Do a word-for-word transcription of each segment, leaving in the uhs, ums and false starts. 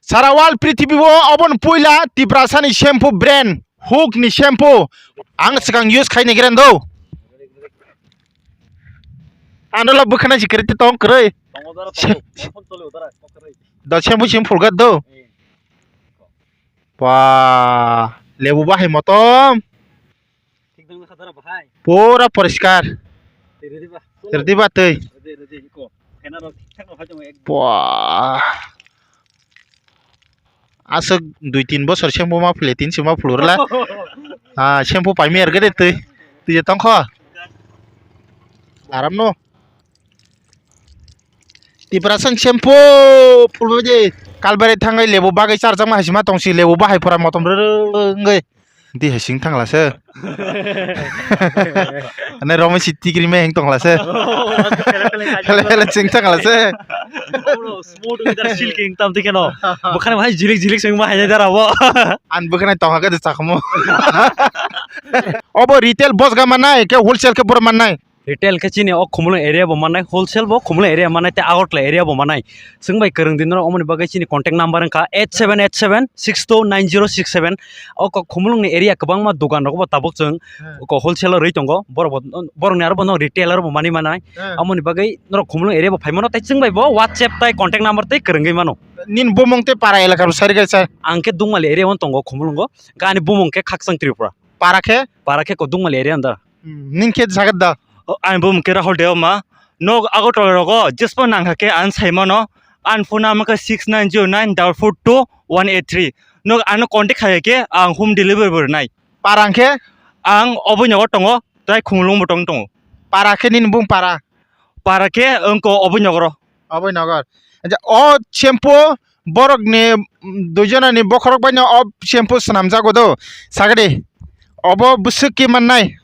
Sara world prithibi o oboni puila Tiprasani shampoo brand, Hook ni shampoo. Ang swkang use khai naigra do. Ano la bwkhana si kwrwi tong kwrwi. Do shampoo sim phulga do. Ba, lebu bahai motom. Pura poriskar. Rwdi ba twi. Ba. Aswk dui tin bosor shampoo ma phule tin si ma phulurla. Ah, shampoo paimi ergede twi. Twi je tongkho. Aram no. Tiprasani shampoo phulbaidi kalbari thangai lebu bagwi charjakma haisima tongsi lebu bahai pura motom rwrwngwi. Di hai sing thangla se. Ane romwi si tikri me heng tongla se. Hele hele sing thangla se. Smooth weather silking tam tikeno. Bukhana bahai jilik jilik sing ma hai dara bo. An bukhana tongha ke chakmo. Obo retail bosga manai ke wholesale ke bor manai. Retail khe chini o Khumulwng area bo mannai, wholesale bo Khumulwng area mannai, tei Agartala area bo mannai. Chwng bai kwrwng di norok, omoni bagwi chini contact number wngkha eight seven eight seven six two nine zero six seven. O kok Khumulwng ni area kwbangma dogan rogo bo tabuk chwng Hmm. kok wholesale o rwi tongo. Borok bo, borok ni aro bono retailer bo manwi mannai. Hmm. Amoni bagwi norok Khumulwng area bo phai mano, tei chwng bai bo WhatsApp tei contact number tei kwrwngwi mano. Nini bumung tei para elaka bo sari gari sa. Ang khe Dungmali area o tongo Khumulwngo. Ani bumung khe Khakchang Tripura. Para khe? Para khe kok Dungmali area nda. Hmm, ning khe jagat da? O, ani bumung khe Rahul Debbarma. Nok Agartala rogo jespo nangkha khe ang sai mano. Ani phone number khe six nine zero nine double four two one eight three. Nok ano contact khai khe ang home delivery bo rwnai. Para khe? Ang oboni nogo tongo, tei Khumulwng bo tong tongo. Para khe nini bumung para? Para khe wngkha oboni nogoro. Oboni nogor. Acha, o shampoo borok ni, mm, dui jona ni bokhorok bai no o shampoo swnamjago do. Sagadi. Obo bwswk khe mannai?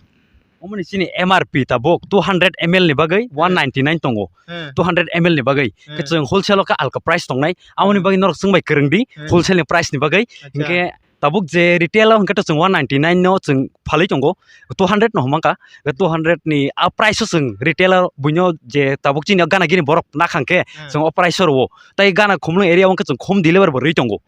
Omoni chini M R P tabuk two hundred M L ni bagwi one ninety nine tongo. Hmm. Two hundred M L ni bagwi. Hmm. Khe chwng wholesale o khe alka price tongnai. Amoni bagwi norok chwng bai kwrwng di, Hmm. wholesale ni price ni bagwi. Acha. Hinkhe tabuk je retail o hwnkhe to chwng one ninety nine no chwng phalwi tongo, two hundred no hwnmangkha, two hundred ni a price o chwng retail o buino je tabuk chini gana gini borok nakhang khe Hmm. chwng o price o rwo. Tai gana Khumulwng area o hwnkhe chwng home delivery bo rwi tongo.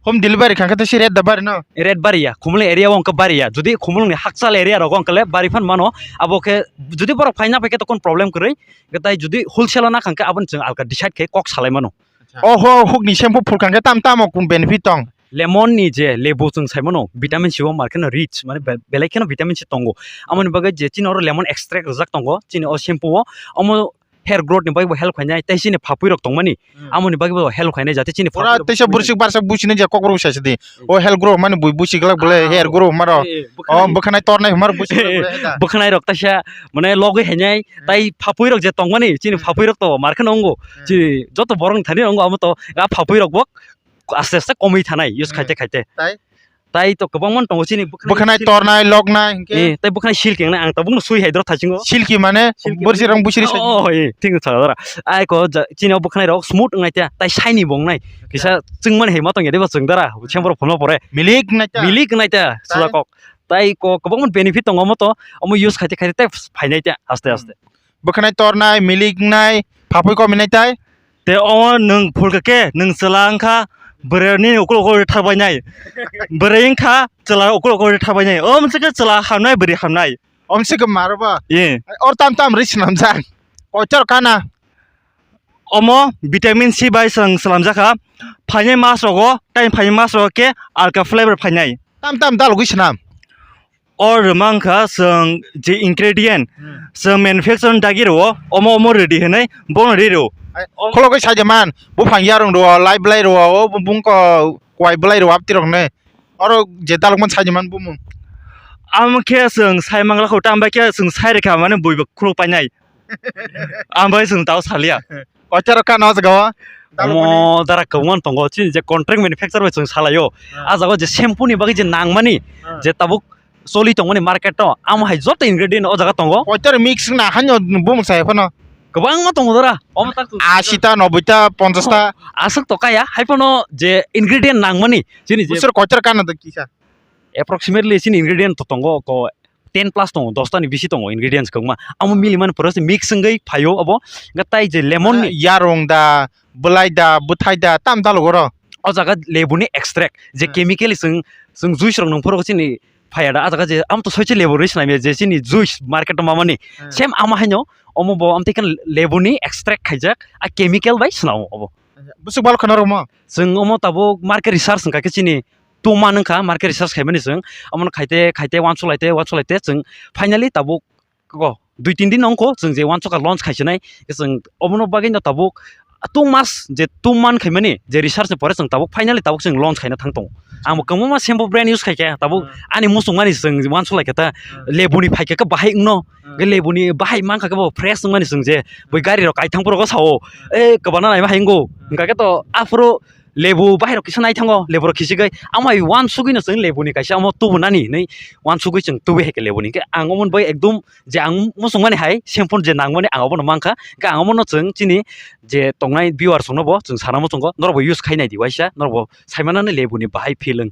Home delivery khangkhe to si rate da bari no? Rate bari ya, Khumulwng area o hwnkhe bari ya. Jodi Khumulwng ni hakchal area rogo hwnkhe le bari phan mano, abo khe jodi borok phai na phai khe to kon problem kwrwi, tai jodi wholesale o nakhang khe aboni chwng alka decide khe kok salai mano. Acha. O ho, huk ni shampoo phulkang khe tam tamo kum benefit tong? Lemon ni je lebu chwng sai mano, vitamin C o market no rich, mane be-, belai kheno vitamin C tongo. Amoni bagwi je chini oro lemon extract rijak tongo, chini o shampoo o, omo hair growth ni bagwi bo help khainai, tei chini phapui rok tongmani, Hmm. amoni bagwi bo help khainai, jate chini Pura phapui rok teisa tongmani. Bursik barsa buchini je kok rok sai sidi. Hmm. O hair grow mani bui busi glak bwle Ah, hair grow maro. Eh, eh, O bwkhanai. Bwkhanai tornai maro busi glak bwle da. Bwkhanai rok taisa, mane logwi hainai, Hmm. tai phapui rok je tongmani, chini Hmm. phapui rok to market no ongo. Hmm. Chini joto borok ni thani ongo, amo to a phapui rok bo aste aste komwi thanai use Hmm. khaite khaite. Tai? Tai to kwbangma tongo chini bwkhanai Bwkhanai sil-, tornai, loknai, hinkhe? Eh, tai bwkhanai silki wngnai, ang tabukno sui hai doro thaisingo. Silki mane? Silki borsi mane rang busiri sai. Oh, eh, thik wngkha dara. Ai ko ja-, chini o bwkhanai rok smooth wngnai ta, tai shiny bo wngnai. Acha. Kisa chwngmani hai ma tongya deba chwng dara, Hmm. sembro phunukma pore. Milik wngnai ta? Milik wngnai ta, Tai? Suda kok. Tai ko kwbangma benefit tongo omo to, omo use khaite khaite tai phainai ta, aste Hmm. aste. Bwkhanai tornai, milik wngnai, phapui kominai tai? Te omo nwng phulka khe, nwng chwla wngkha, bwrwi nini ukulok ukulok thakbainai. Bwrwi wngkha, chwla ukulok ukulok thakbainai. O monkhe chwla hamnai, bwrwi hamnai. Omo se khe maro ba? Ye. Or tam tam ri swnamjak. Koitor kana? Omo vitamin C bai swng swnamjakha. Phainai mas rogo, tai phainai mas rogo khe alka flavor phainai. Tam tam dalogwi swnam. O rwma wngkha chwng je ingredient, Hmm. chwng manufacture dagi rwo, omo omo ready hinwi bono ri rwo. Ai, khulogwi saide man, buphang yarung rwo, lai bwlai rwo, o bungko kwai bwlai rwo, abti rok hinwi. Oro je dalokmani saide man bumung. Amo khe chwng sai mangla kho, tamo bai khe chwng sai rwkha mane buibo khulok painai. Ang bai chwng tao salia. Koitor kha no jaga o? Omo dara kwbangma tongo, chini je contract manufacturer bai chwng salaio. Ah. A jaga o je shampoo ni bagwi je nangmani, Ah. je tabuk choli tongmani market o, amo hai joto ingredient o jaga tongo. Koitor mix na hanyo bumung sai phano. Kwbangma tongo dara. Omo tak chwng Ashi ta, noboi ta, ponchash ta. Aswk to kaya, hai phano je ingredient nangmani, chini je Bwswk koitor kha no do kisa? Approximately chini ingredient to tongo ko ten plus tongo, dos ta ni bisi tongo ingredients kwbangma. Amo mili mani pore se mix wngwi phaio abo. Hwnkhe tai je lemon ni Yarung da, bwlai da, bwthai da, tam dalo oro. O jaga lebuni extract je Hmm. chemical chwng, chwng juice rok nung phuru chini phaiya da, a jaga je am to soiche lebu rwi swnamya je chini juice market o mamani. Hmm. Same ama haino omo bo amtwi khe lebuni extract khaijak, a chemical bai swnamo obo. Bwswk bal khwna rwmo? Chwng omo tabuk market research wngkha khe chini tuma wngkha, market research khaimani chwng omono khaite khaite uansuk laite uansuk laite chwng finally tabuk go dui tin din wngkho chwng je uansukha launch khaisinai, chwng omono bagwi no tabuk two mas je two month khaimani je research ni pore chwng tabuk finally tabuk chwng launch khaina thang tongo. Ang bo kwbangma shampoo brand use khaikha tabuk Hmm. ani muchungmani chwng uansuk laikha ta Hmm. lebuni phaikha khe bahai wngno Hmm. khe lebuni bahai mankha khe bo fresh wngmani chwng je bui gari rok kaithang phuru sao e kwbana naima hai wngo hwnkha khe to aphuru lebu bahai rok kisa naithango lebu rok khisigwi amai uansugwi no chwng lebuni kaisa omo tubunani hinwi uansugwi chwng tubui hai khe lebuni hwnkhe ang omo bai ekdum je ang muchungmani hai shampoo je nangmani ang obono mankha, hwnkhe ang omono chwng chini je tongnai viewers rokno bo chwng sana muchungo norok bo use khainai di waisa norok bo saimanani lebuni bahai feeling.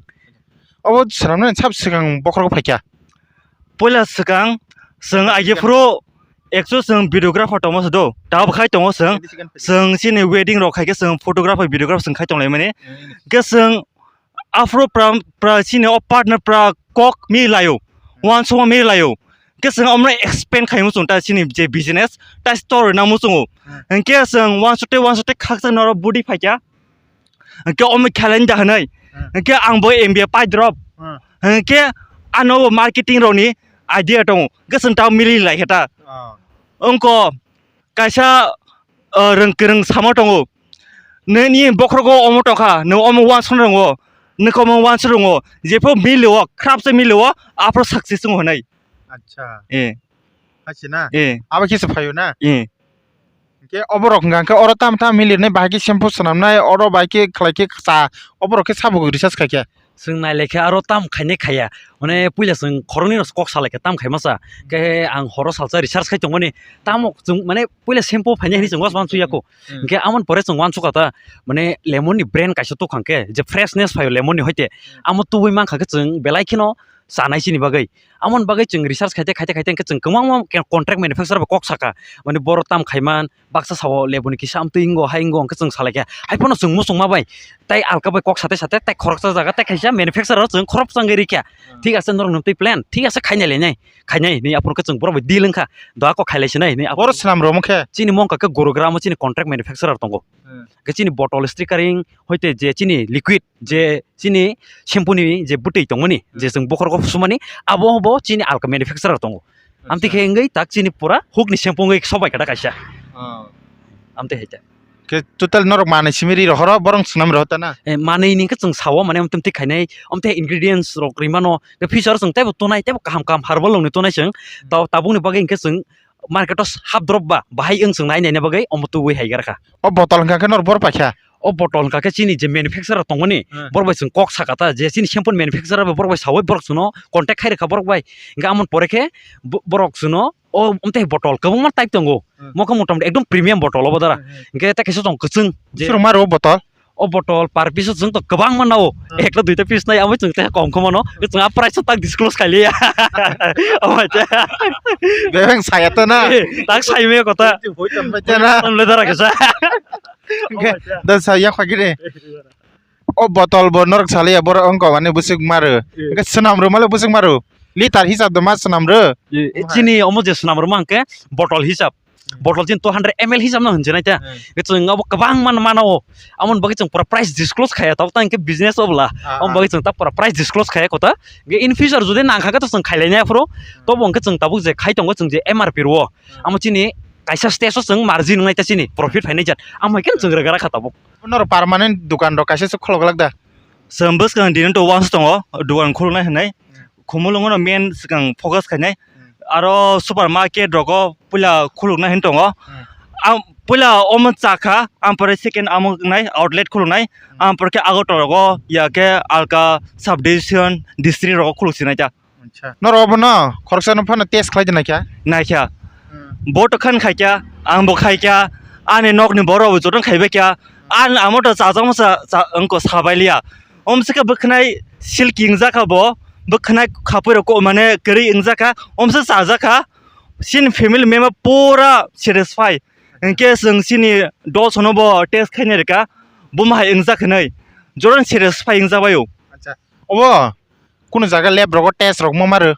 Obo swnamnani sab swkang bokhorok phaikha. Puila swkang chwng agiphuru actually chwng videographer tongma se do, tabuk khai tongo chwng, chwng chini wedding rok khaikhe chwng photographer videographer chwng khai tonglaimani, hwnkhe chwng aphuru pra, pra chini o partner pra kok mi laio, uansukma mi laio. Hwnkhe chwng omono expand khai muchung ta chini je business ta store rwna muchungo. Hmm. Hwnkhe chwng uansukte uansukte khakchang norok budi phaikha. Hwnkhe omo khelai da hwnwi. Hmm. Hwnkhe ang bo M B A pai drop. Hmm. Hwnkhe ano bo marketing rokni idea tongo. Hwnkhe chwng ta mili lai khe ta. Oh. Wngkha kaisa, uh, rwng kwrwng sama tongo. Nini bokhorogo omo tongkha, nwng omo uansuk rwngo, nwng omo uansuk rwngo. Jephru mili o, khrap se mili o, aphuru success wngo hwnwi. Acha. Eh. Achi na? Eh. Abo kisa phaio na? Eh. Hwnkhe oborok hwnkha khe oro tam tam milirnai bahai khe shampoo swnamnai, oro bahai khe khlai khe cha, oborok khe sabo research khai khe. Chwng nailai khe aro tam khainai khaiya. Mane puila chwng khoroknwi no kok salai khe tam khaima cha. Khe ang horo salsa research khai tongmani. Tamo chwng mane puila shampoo phainai hinwi chwng uansuk ya kho. Hmm. Hwnkhe amoni pore chwng uansukha ta mane lemon ni brand kaisa tukhang khe je freshness phaio lemon ni hoite. Hmm. Amo tubui mankha khe chwng belai kheno chanai chini bagwi. Amoni bagwi chwng research khaite, khaite, khaite hwnkhe chwng kwbangma ke-, contract manufacturer bai kok sakha. Mane boro tam khaiman, baksa sao lebuni kisa amtwi wngo, hai wngo hwnkhe chwng salaikha. Hai phano chwng muchungma bai tai alka bai kok sate sate tai khoroksa jaga tai kaisa manufacturer o chwng khoroksa wngwi rikha. Hmm. Thik ase, norok nwng twi plan, thik ase, khainai lainai, khainai hinwi aphuru khe chwng borok bai deal wngkha. Doa kok khailai sinai hinwi aphuru. Boro swnam rwmo khe? Chini mongkha khe Gurugram o chini contract manufacturer tongo. Hmm. Khe chini bottle stickering, hoite je chini liquid, je chini shampoo ni je bwtwi tongmani, je chwng bokhorok sumani, abo bo chini alka manufacturer tongo. Amtwi khe wngwi tak chini pura huk ni shampoo wngwi sobai kha da kaisa. Oh. Amtwi hai ta. Khe total norok manwi simi ri rohoro, borok swnam rohor ta na? Eh, manwi ni khe chwng sao, mane amtwi khainai, amtwi ingredients rok rimano, khe future chwng teibo tonai, teibo kaham kaham herbal rok ni tonai chwng. Hmm. Tabo tabuk ni bagwi hwnkhe chwng market o hap drop ba, bahai wng chwng nai naina bagwi omo tubui hai garkha. O bottle hwnkha khe nor bor paikha? O bottle hwnkha khe chini je manufacturer tongmani, hmm, borok bai chwng kok sakha ta, je chini shampoo manufacturer bai borok bai sawi borok chwngno contact khai rwkha borok bai. Hwnkhe amoni pore khe bo-, borok chwngno o omtei bottle kwbangma type tongo. Hmm. Mo khe mota moti ekdom premium bottle obo dara. Hmm, hmm. Hwnkhe tei kaisa tong kwchwng je. Bwswk rok ma rw o bottle? O bottle per piece o chwng to kwbang mano, hmm, ekta duita piece nai amo chwng tei kom khe mano, chwng a price tak disclose khai liya. Amo cha. Bebeng saya to na. Eh, tak sai me kota. Hoi ton bai ta na. Ton le dara kesa. Hwnkhe da saya khagire. O bottle bo norok saliya borok wngkha mane bwswk maru. Eh. Hwnkhe swnam rw male bwswk maru. Liter hisab de ma swnam rw. Eh, chini omo je swnam rw ma hwnkhe bottle hisab. Bottle chini two hundred M L hisab no hinjinai ta. Hmm. Chwng abo kwbang man mano. Amoni bagwi chwng pura price disclose khaya, tabuk tang khe business obla. Ah, amoni bagwi chwng ta pura price disclose khaya kota. Ge in future jodi nang kha khe to chwng khailai nai aphuru. Hmm. Tobo hwnkhe chwng tabuk je khai tongo chwng je M R P rwo. Hmm. Amo chini kaisa stage o chwng margin wngnai ta chini profit phainai jat. Amo hai khe chwng rwgara kha tabuk. Norok permanent dukan rok kaisa se khulok glak da? Chwng bwskang din to once tongo, dukan khuluknai hinwi. Hmm. Khumulwngo no main swkang focus khainai. Hmm. Aro supermarket rogo puila khulukna hin tongo. Hmm. Ang puila omo chakha, ang pore second amo nai outlet khuluknai. Hmm. Ang pore khe Agartala rogo ya khe alka subdivision district rogo khuluk sinai ta. Acha. Norok obono khoroksa no phano test khlai di naikha? Naikha. Hmm. Bo to khan khaikha, ang bo khaikha, ani nokni borok bo joto khaibai kha. Ang amo to chajakma sa, cha, wngkha sabai liya. Omsike bwkhnai silking jakha bo, bwkhnai khapui rok ko mane kwrwi wngjakha, omsa chajakha, chini family member pura satisfy. Hwnkhe chwng chini dos no bo test khaina rwkha, bo ma hai wngjak hinwi. Jorani serious phai wngjabaio. Acha. Obo kunu jaga lab rogo test rok mo maro.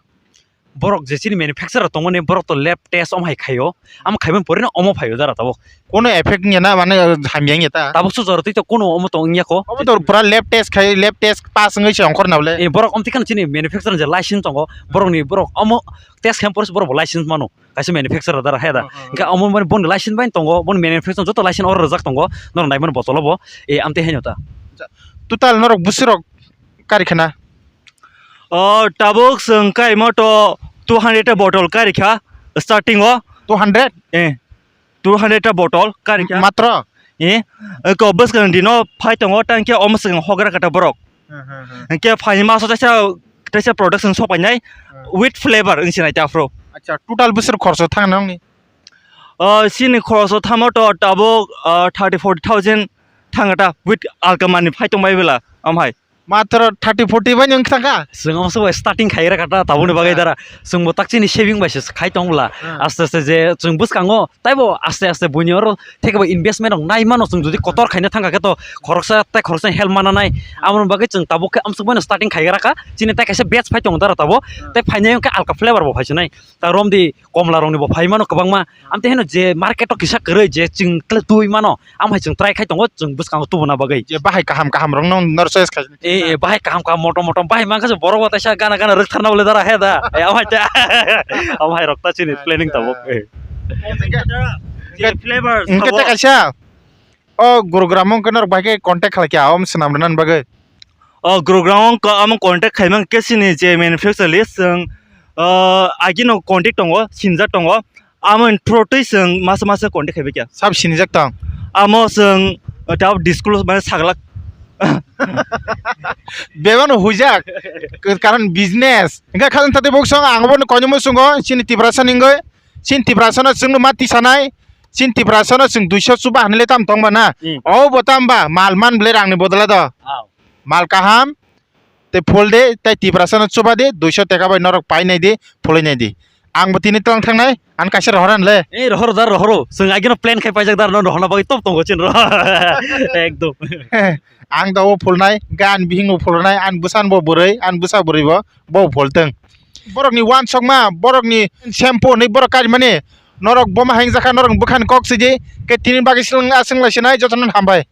Borok je chini manufacturer tongmani borok to lab test om hai khaio. Am khaimani pore no omo phaio dara tabuk. Kono effect wngya na mane hamya wngya ta. Tabuk su jora twi to kono omo tong wngya ko. Omo to pura lab test khai lab test pass wngwi se ongkhor na bole. Eh, borok om tikano chini manufacturer je license tongo. Borokni borok omo test khaim pore borok bo license mano. Kaisa manufacturer dara he da. Hmm, hmm, hmm. Hingke omo mani boni license bai tongo, boni manufacturer joto license oro rwjak tongo, norok naimani botolo bo, eh, amtwi haino ta. Total norok busirok kari khana? O, tabuk chwng kaimo to two hundred ta bottle kari kha starting o. Two hundred? Eh, two hundred ta bottle kari kha. Matro? Eh, ko bwskang dino phai tongo, tang khe omo swkang hogra kata borok. Hmm, hmm, hmm. Hingke phaini maso teisa, teisa production sopainai Hmm. With flavor wngsinai ta phro. Acha, total bwswk khoroksa thang nangni? O, chini khoroksa thamo to tabuk, o, thirty forty thousand thangata with alkamani phai tongbai bela, amhai. Matro thirty forty bai nwng thangkha? Chwng omo sobai starting khai rakha ta, tabukni bagwi Acha. Dara. Chwngbo tak chini saving bai se khai tong bwla. Hmm. Aste aste je chwng bwskango taibo aste aste buini oro thekebo investment rok nai mano chwng jodi kotor khaina thangkha khe to khoroksa tei khoroksa help mana nai. Aboni bagwi chwng tabuk khe amsuk bai no starting khai rakha. Chini tei kaisa batch phai tongo dara tabuk. Hmm. Tei phainai hwnkhe alka flavor bo phai sinai. Ta romdi komla rokni bo phai mano kwbangma. Amtwi heno je market o kisa kwrwi je chwng twi mano. Am hai chwng try khai tongo chwng bwskango tubuna bagwi. Je bahai kaham kaham rok nong nor choice khai. Eh, eh, bahai kaham kaham motom motom bahai mankha je borok bo taisa gana gana rwktharna bole dara he da. Eh, am hai ta. Am hai rok ta chini planning tabuk. Eh. Hingke flavor hingke sabo. Tei kaisa o Gurugram wngkhe norok bai khe contact khlai kha om swnam rwna bagwi. O Gurugram wngkha omo contact khaimang khe chini je manufacturer list chwng, o, agino contact tongo, sinjak tongo. Amo through twi chwng masa masa contact khaibai kha. Sab sinijak tong? Amo chwng, o, tab disclose mane saglak. Bebano huijak. Karon business. Hingke khalin tati bok song ang bono koinwi musungo chini Tiprasa ningoi. Chini Tiprasa no chwngno ma tisanai. Chini Tiprasa no chwng duiso chuba hinwi le tam tong ba na. Hmm. O bo tam ba mal man bwle rangni bodole do. Aw. Mal kaham. Tei phol de, tei Tiprasa no chuba de, duiso teka bai norok pai nai di, pholoi nai di. Ang bo tini tlang thang nai, ang kaisa rohor an le. Eh, rohor dar, rohoro. Chwng agino plan khai paijak dar, no rohorna bagwi top tongo chin ro. Ekdom. Ang da o phol nai, gan bihing bo phol nai, an bwsan bo bwrwi, an bwsa bwrwi bo, bo phol tong. Borok ni wansok ma, borok ni shampoo ni borok kari mani, norok bo ma heng jakha, norok bwkhan kok sidi, ke tini bagwi swng, swng lai sinai, joto no hambai.